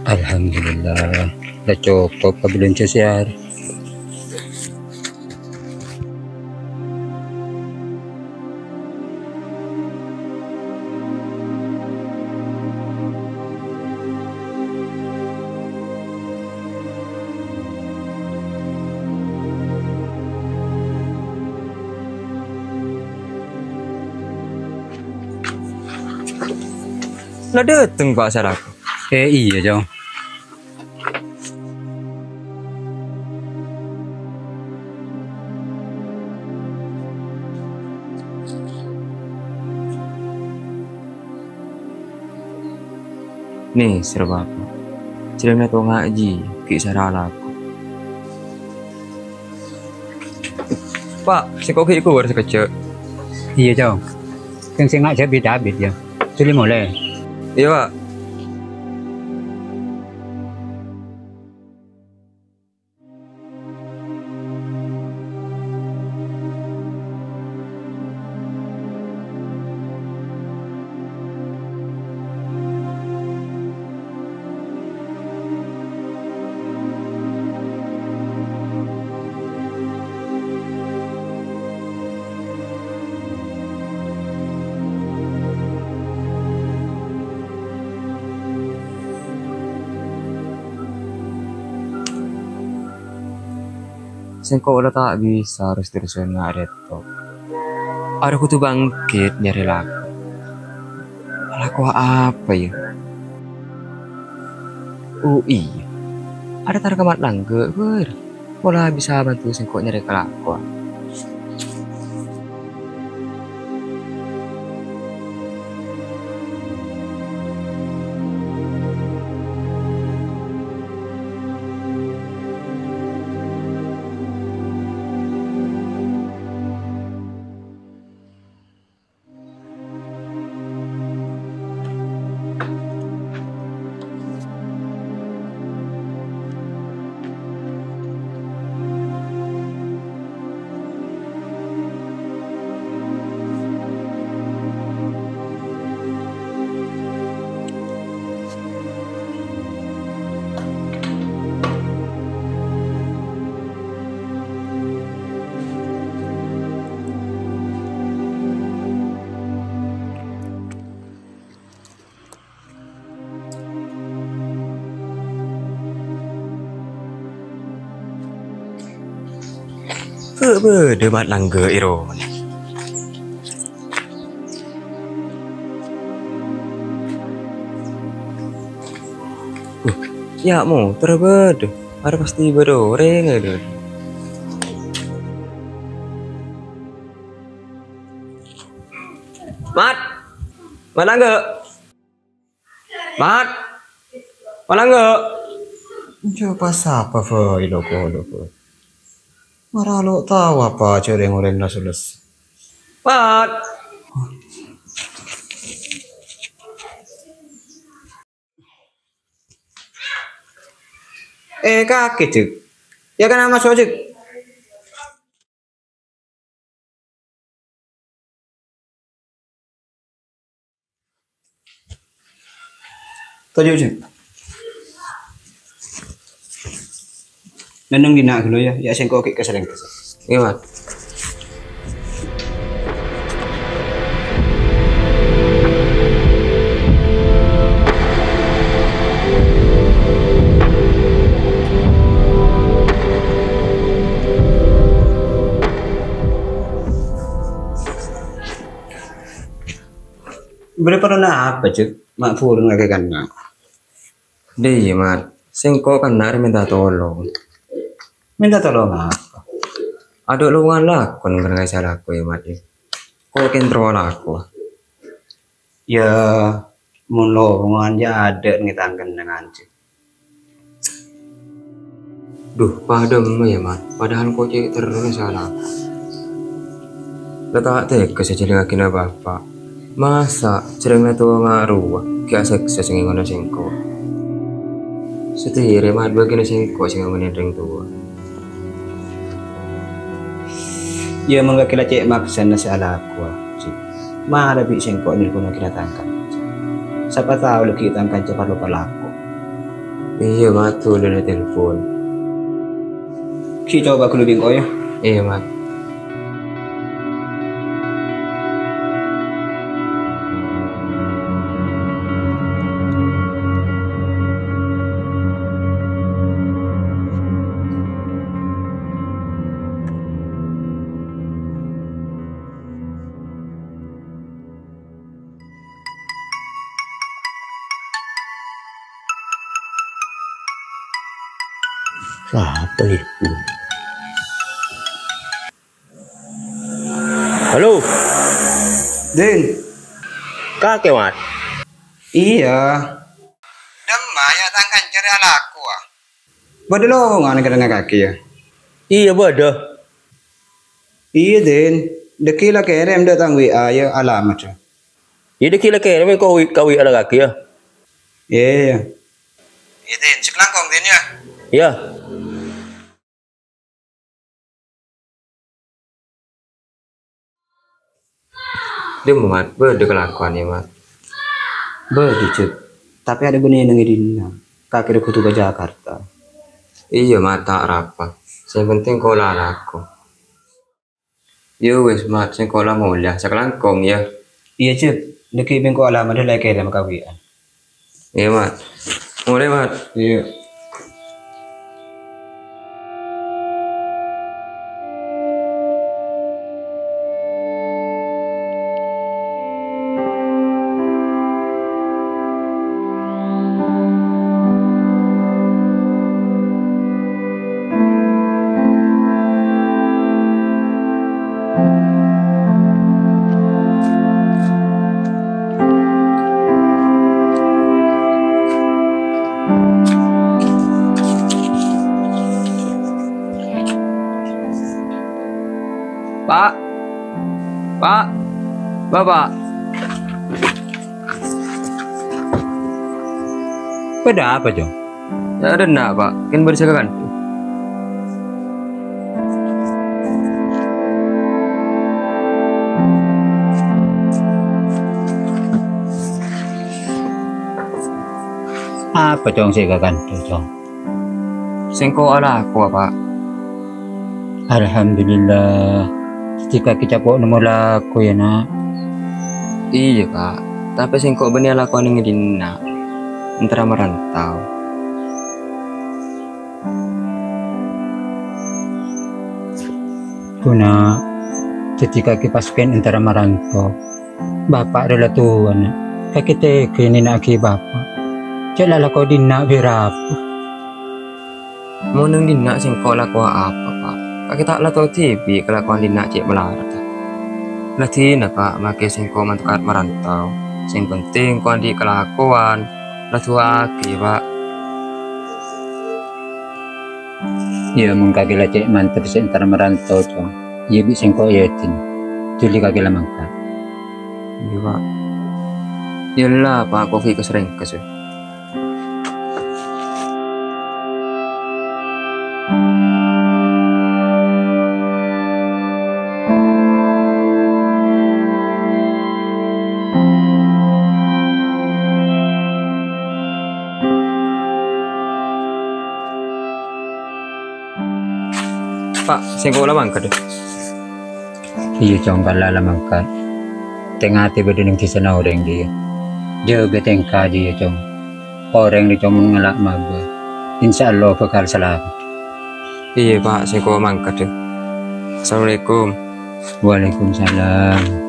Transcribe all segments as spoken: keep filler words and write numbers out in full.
Alhamdulillah, la cokop kabelanja sè arè. La dâteng, Pa', sè alako. Eh, iyâ, Cong. Nè, sèra, Pa'. Jhâlânna tao ngajhi, ghi' sara alako. Pa', sèngko' ghi' kalowar sakejjhâ'. Iyâ, Cong. Kèng sènga' jhâ' bit-abit, yâ. Dhuli molè. Iyâ, Pa'. Sèngko' la ta' bisa ros-terrosan nga' rèto. Arè kodhu bangkit nyarè lako. Lako apa, yâ? Oh, iyâ. Arè tar ka Mat Langgha', bâr. Pola bisa bhânto sèngko' nyarè kalako. Bâ-, bâdâ Mat Langgha' è romana. Uh, yâ, motor bâdâ. Arè pastè bâdâ orèng, adhu. Mat! Mat Langgha'! Mat! Mat Langgha'! Jhâ' pa-sapa bhâi lo-kolo bhâi. Mara lo' tao apa jhâ' rèng-orèng la sulès. Mat! Eh, kakè, Jek. Yâ kan ama so, Jek. Toju', Jek. Neng dinna' ghâllu yâ, yâ sèngko' ghi' ka Salèngkes. Iyâ, Mat. Bâdâ parlo napa, Jek? Ma' buru ngakè kanna'. Dâ' iyâ, Mat. Sèngko' kanna' arè mènta tolong. Mènta tolong apa? Adhu' lowongan lako neng kennengngan sè alako, yâ, Mat, yâ. Ko' kèng terro alako. Yâ, mon lowongan yâ adâ' neng tang kennengngan, Jek. Dhu, padâ emma, yâ, Mat. Padahal ko' cè' terro sè alako. La ta' tega sè jhâlângaghi na bapa'. Masa' jhârângnga towa nga' rowa ghi' asèksa sè ngèngona sèngko'. Satèya rè, Mat, bâgiyânna sèngko' sè ngèngona rèng towa. Yâ, mangghâ ghi' la cè' maksana sè alakowa, Jek. Mara bi' sèngko' nelponna ghi' la tang kanca. Sapa tao la ghi' tang kanca parlo alako. Iyâ, Mat, dhuli la telpon. Ghi' coba ghâllu bi' engko', yâ. Iyâ, Mat. Sapa nelpon? Halo. Din. Kakè, Mat? Iyâ. Dimma, yâ, tang kanca rèya alako, ah. Bâdâ lowongan kennengnga kakè, yâ? Iyâ, bâdâ. Iyâ, Din. Dâgghi' la kèrèm dâ' tang W A, yâ, alamadhâ. Iyâ, dâgghi' la kèrèm ka W-, ka W A la kakè, yâ. Iyâ, iyâ. Iyâ, Din. Sakalangkong, Din, yâ. Iyâ. Dimma, Mat, bâdâ kalakowan, yâ, Mat? Bâdâ, Cep. Tapè adâ' bânnè neng è dinna'. Kakè kodhu ka Jakarta. Iyâ, Mat, ta' arapa. Sè penting engko' la alako. Yâ wis, Mat, sèngko' la molèya. Sakalangkong, yâ. Iyâ, Cep. Dâgghi' bi' engko' alamadhâ la èkèrèm ka W A. Iyâ, Mat. Molè, Mat. Iyâ. Pa', Pa', Bapa'. Bâdâ apa, Cong? Yâ, adâ' enna', Pa'. Kèng bârâssa ka kanto. Apa, Cong, sè ka kanto, Cong? Sèngko' alako, Pa'. Alhamdulillah. Dhâddhi kakè capo' nemmo lako, yâ, Na'? Iyâ, Pa'. Tapè sèngko' bânnè alako neng è dinna'. Entara marantau. Ghuna dhâddhi kakè pas kèng entara marantau. Bapa' rè la towa, Na'. Kakè tèghâ nèna'aghi Bapa'. Jhâ' la lako è dinna' bi' rabu. Mon neng dinna' sèngko' lakowa apa, Pa'? Kakè ta' la tao dhibi' kalakowan dinna' cè' malaradhâ. La dinah, Pa', makè sèngko' mantokat marantau. Sè penting engko' andi' kalakowan. La du'aaghi, Pa'. Iyâ, mon kakè la cè' mandhâr sè entara marantau, Cong. Iyâ, bi' sèngko' èyaddhin. Dhuli kakè la mangkat. Iyâ, Pa'. Iyâ la, Pa', engko' ghi' kas-rèngkas, yâ. Pa', sèngko' la mangkat, yâ. Iyâ, Cong, kala la mangkat. Tè-ngatè bâdâ neng dhisa orèng, yâ. Jâgâ tèngka, yâ, Cong. Orèng rè, Cong, mon ngala' mabâ, insyaallah bhâkal salamet. Iyâ, Pa', sèngko' mangkat, yâ. Assalamualaikum. Waalaikumsalam.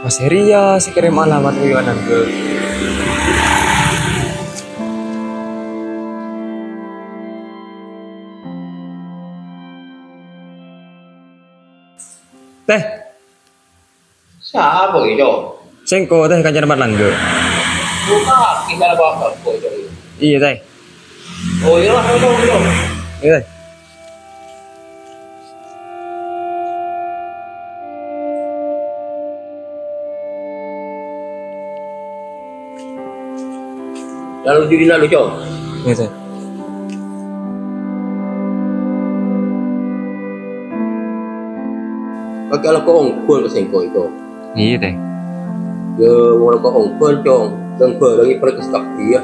Mas Heria sè kèrèm alamat wi Wanangga. Tèh. Sapa ghi', Cong? Sèngko', Tèh, kancana Marlangga. Buka, kita apa-apa, Cong. Iyâ, Tèh. Oh, iyâ, Cong, Cong. Iyâ, Tèh. Lalu judina lu, Cong. Iyâ, Tèh. Kakè la ko' ongghul ka sèngko' itu. Iyâ, Tèh. Yâ, mon la ko' ongghul, Cong. Dâng bhârâng èparèksa kabbhi, yâ.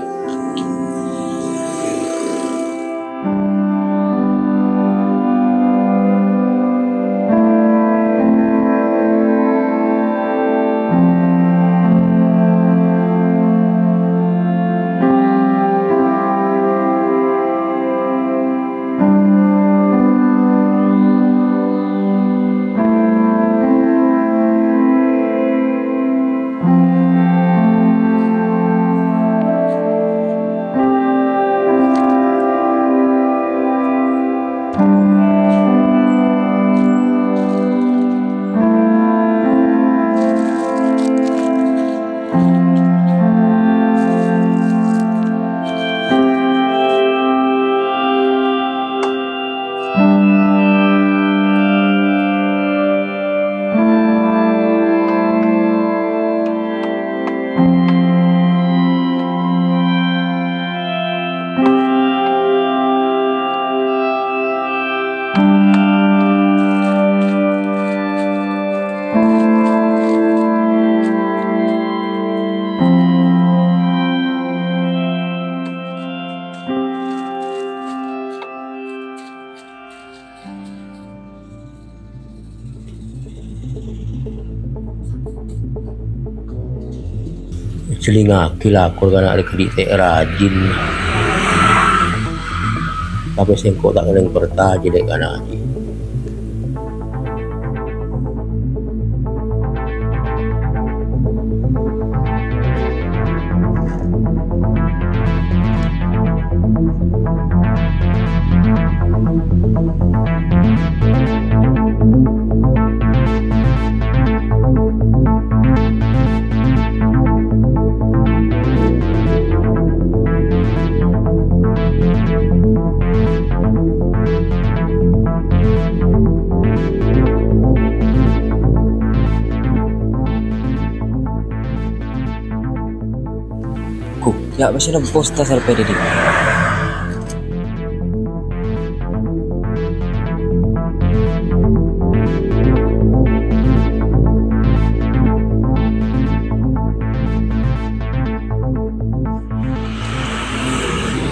Èjhellingngaghi la kor kana' rèya kadhi' ta' rajin. Tapè sèngko' ta' kennèng parcajâ dâ' kana' jiyâ. Ghu, ya' pèssèna bos ta' sarpè dâddi.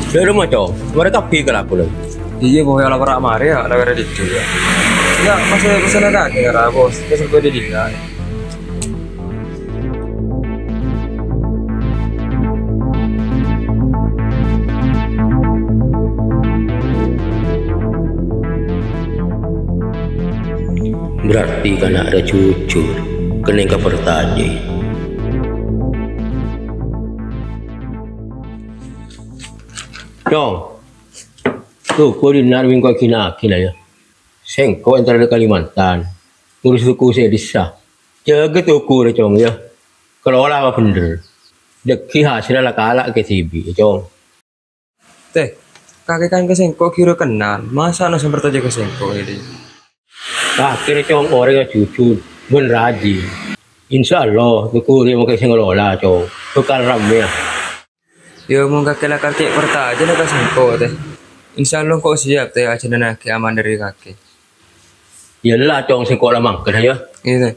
Dhâremma, Cong, marè kabbhi kalakowan. Iyâ, Bos, ya' la para' marè, ya', la wèrè diddi, ya'. Ya', pas pèssèna kakè, ra, Bos, pèssè bâdâ dina. Berarti kana' rèya jujur, kennèng kaparcajâi. Cong, toko dinna' bengko agina-agina, ya. Sèngko' èntara dâ' Kalimantan, ngurus toko sè è dissa. Jâgâ toko rè, Cong, ya. Kelola ma' bhendher. Dâgghi' hasèlla la kala' ka dhibi', ya, Cong. Tèh, kakè kan ka sèngko' ghi' rowa kennal, masa' no sè parcajâ ka sèngko' ghi'? Kakè rè, Cong, orèng sè jujur bân rajin. Insya Allah, toko rè mon kakè sè ngelola, Cong, bhâkal rammè, ya. Yâ, mon kakè la kakè parcajâna ka sèngko', Tèh. Insya Allah, engko' siap, Tèh, ajhânannaghi amanat dâri kakè. Yâ la, Cong, sèngko' la mangkèn, ya. Iyâ, Tèh.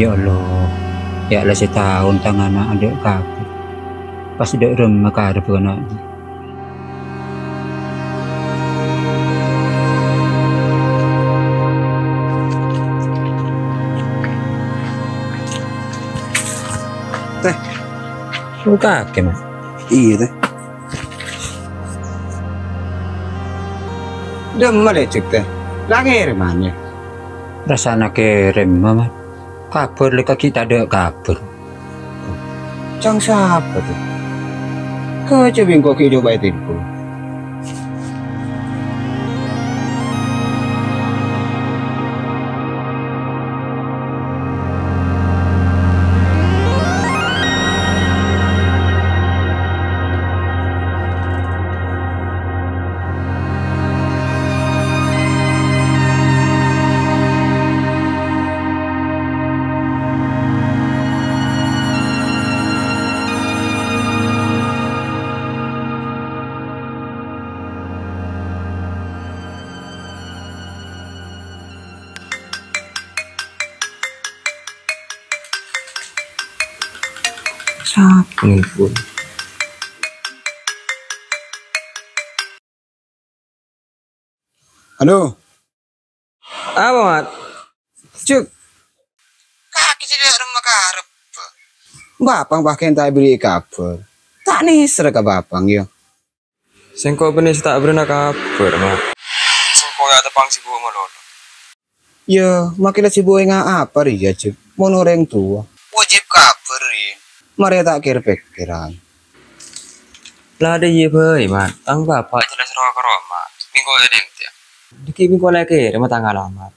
Ya Allah, ya' la sataon tang ana' adâ' kabhâr. Pas dâ' remma karebbhâ ana'. Tè. Buka'aghi, Mat. Iyâ, Tè. Dâ'emma lè' cè', Tè? La ngèrèm, Mat, yâ? Rassana kèrèm, Mat. Kabhâr lè' kaghi' tadâ' kabhâr. Ca'na sapa, Tè? Kacè bingko ghi' coba ètèmpo. Sapa nelpon? Halo. Apa, Mat? Cuk. Kaghi' sè dâ' remma karebbhâ. Bapa'na pagghun ta' èberri' kabhâr. Ta' nèser ka Bapa'na, yâ. Sèngko' bânnè sè ta' bârâna kabhâr, Mat. Sèngko' yâ tepang sibuk malolo. Yâ, makkè la sibuk enga' apa rèya, Cep? Mon orèng towa. Wajib kabhâr, Rin. Marè ta' kèr-pèkkèran. La dâ' iyâ bhâi, Mat. Tang bapa' jelas rowa ka roma. Mèngko è dintèya. Dâggi' mèngko la kèrèm tang alamat.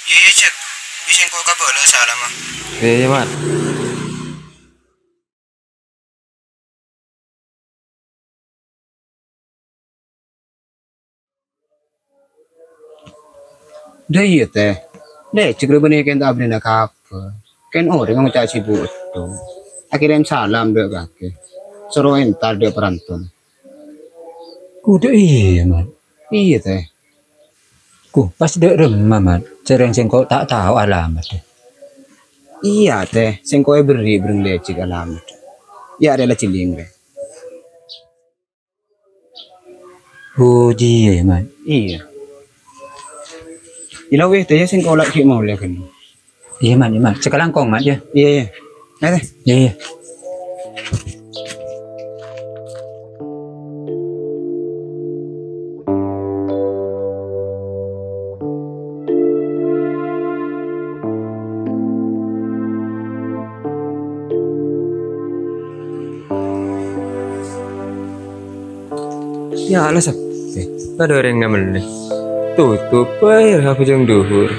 Iyâ, iyâ, Cep. Bi' sèngko' kabâlâ salamma. Iyâ, iyâ, Mat. Dâ' iyâ, Tè. Dâ' cè' ghâllu bânnè kèng ta' bârâna kabhâr. Kèng orèng ngoca' sibuk ètto. Akèrèm salam dâ' kakè. Soro entar dâ' parantona. Kodhu iyâ, Mat. Iyâ, Tè. Ku, pas dâ' remma, Mat. Sareng sèngko' ta' tao alamat. Iyâ, Tè. Sèngko' èberri' bhâreng lècèk alamat. Yâ, rè la jhelling, rè. Oh, iyâ, Mat. Iyâ. Ila wèh, Tè, yâ, sèngko' la ghi' molè, kan. Iyâ, Mat, iyâ, Mat. Sakalangkong, Mat, yâ. Iyâ, iyâ. Ayo, Tè. Iyâ, iyâ. Yâ Allah, seppè. Tadâ' orèng mellè. Totop bhâi, abhâjâng dhuhur.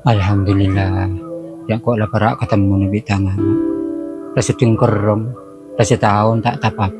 Alhamdulillah, yâ engko' la para' katemmo bi' tang ana'. La sedheng kerrong, la sataon ta' pa-apa.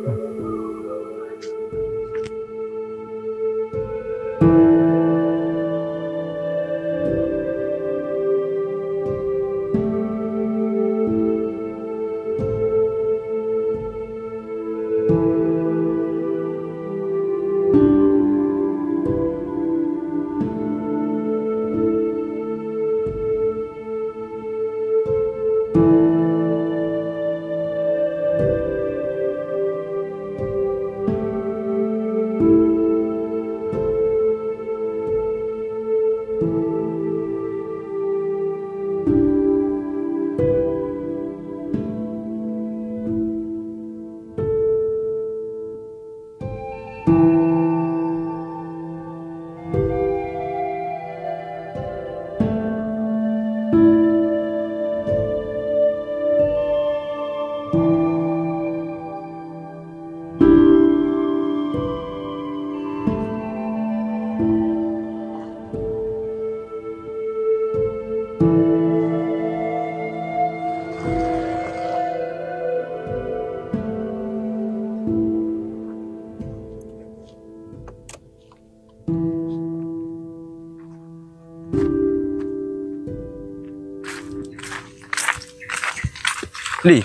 Li,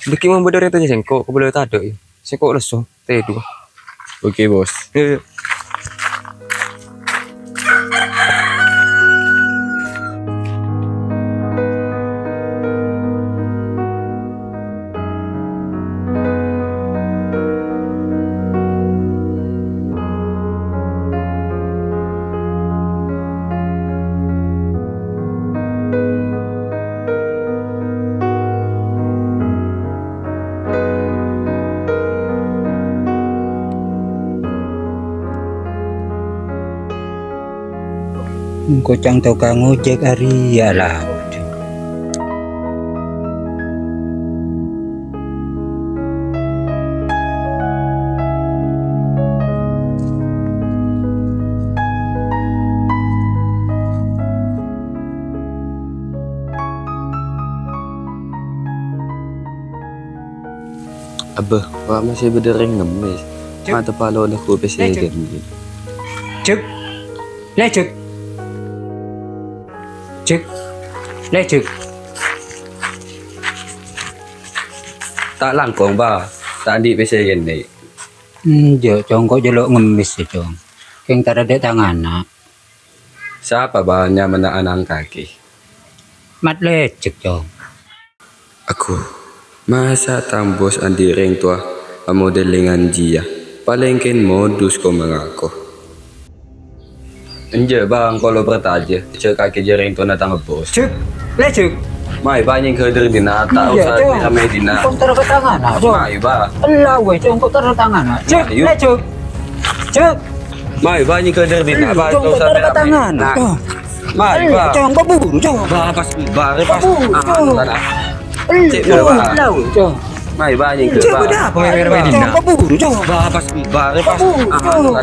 dhiki' mon bâdâ orèng tanya sèngko', kabâlâ tadâ', yâ. Sèngko' lesso, tèdung. Oke, Bos. Yuk, yuk. Engko' ca'na tokang ojek arèya la. Abbâ, wa' masè bâdâ rèng ngemmès. Cuk. Mateppa lo' lagghu pèssè. Lè', Cuk. Ghândhi'. Cuk. Lè', Cuk. Cuk. Lè', Cuk. Ta' langkong, Bâ. Ta' andi' pèssè ghândhi'. Enjâ', Cong, ko' jhâ' lo' ngemmès, yâ, Cong. Kèng tadâ' tang ana'. Sapa, Bâ, nyamana ana' kakè? Mat Lècèk, Cong. Aghâ, masa' tang bos andi' rèng towa amodellèngan jiyâ? Palèng kèng modus ko' mangako. Enjâ', Bâ, engko' lo' parcajâ, jhâ' kakè jâ' rèng towana tang bos. Cèk, Lècèk. Mayu, Bâ, nyèngghâl dâri dinna', ta' osa rame dinna'. Engko' tadâ' tang ana', Cong. Mayu, Bâ. Ella, wè, Cong, engko' tadâ' tang ana'. Cèk, Lècèk. Cèk. Mayu, Bâ, nyèngghâl dâri dinna', Bâ, ta' osa rame-rame. Cong, Bâ, buru, Cong. Mayu, Bâ. Cong, Bâ, buru, Cong. Bâ, pas, Bâ, pas. Buru, Cong. Cèk, Bâ. Ella, Cong. Mayu, Bâ, nyèngghâl, Bâ. Cèk, Bâ, apa, Bâ, rame dinna'? Cong, Bâ, buru, Cong. Bâ, pas, Bâ, pas. Buru, Cong.